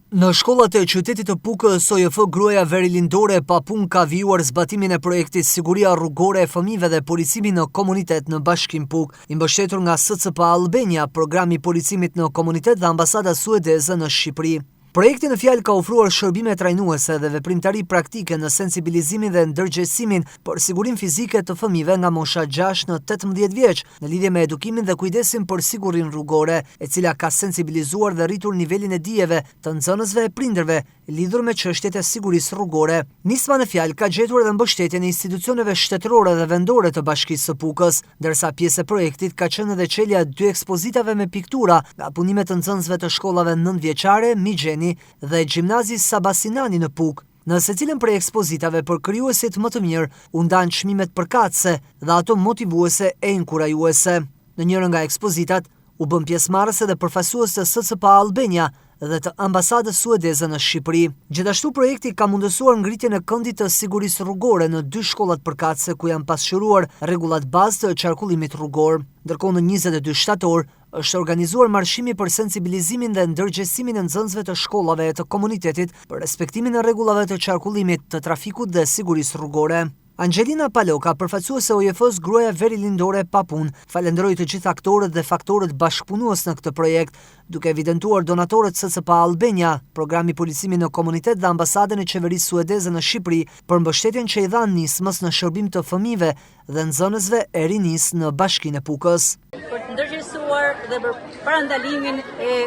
Në shkollat e qytetit të Pukës, OJF Gruaja Verilindore e Papunë ka vijuar zbatimin e projektit Siguria Rrugore e Fëmijëve dhe Policimi në Komunitet në Bashkinë Pukë, i mbështetur nga SCP Albania, Programi i Policimit në Komunitet dhe Ambasada Suedeze në Shqipëri. Projekti në fjalë ka ofruar shërbime trajnuese dhe veprimtari praktike në sensibilizimin dhe ndërgjegjësimin për sigurinë fizike të fëmijëve nga mosha 6 në 18 vjeç, në lidhje me edukimin dhe kujdesin për sigurinë rrugore, e cila ka sensibilizuar dhe rritur nivelin e dijeve të nxënësve e prindërve lidhur me çështjet e sigurisë rrugore. Nisma në fjalë ka gjetur edhe mbështetjen e institucioneve shtetërore dhe vendore të Bashkisë së Pukës, ndërsa pjesë e projektit ka qenë edhe çelja e dy ekspozitave me piktura nga punime të nxënësve të shkollave nëntëvjeçare Migjeni dhe Gjimnazi Saba Sinani në Pukë. Në secilën prej ekspozitave për krijuesit më të mirë u ndanë çmimet përkatëse dhe ato motivuese e inkurajuese. Në njërën nga ekspozitat u bënë pjesëmarrës edhe përfaqësues të SCP Albania dhe të Ambasadës Suedeze në Shqipëri. Gjithashtu projekti ka mundësuar ngritjen e këndit të sigurisë rrugore në dy shkollat përkatëse ku janë pasqyruar rregullat bazë të qarkullimit rrugor. Ndërkohë në 22 shtator është organizuar marshimi për sensibilizimin dhe ndërgjegjësimin e nxënësve të shkollave e të komunitetit për respektimin e rregullave të qarkullimit, të trafikut dhe sigurisë rrugore. Angelina Paloka, përfaqësuese e OJF-së Gruaja Verilindore e Papunë, falënderoi të gjithë aktorët dhe faktorët bashkëpunues në këtë projekt, duke evidentuar donatorët SCP Albania, Programi Policimi në Komunitet dhe Ambasadën e Qeverisë Suedeze në Shqipëri për mbështetjen që i dhanë nismës në shërbim të fëmijëve dhe nxënësve e rinisë në Bashkinë e Pukës. Për të ndërgjegjësuar dhe për parandalimin e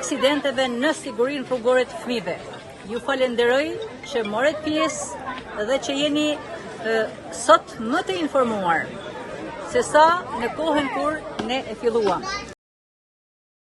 aksidenteve në sigurinë rrugore të fëmijëve. Ju falenderoj që morët pjesë dhe që jeni sot më të informuar se sa në kohën kur ne e filluam.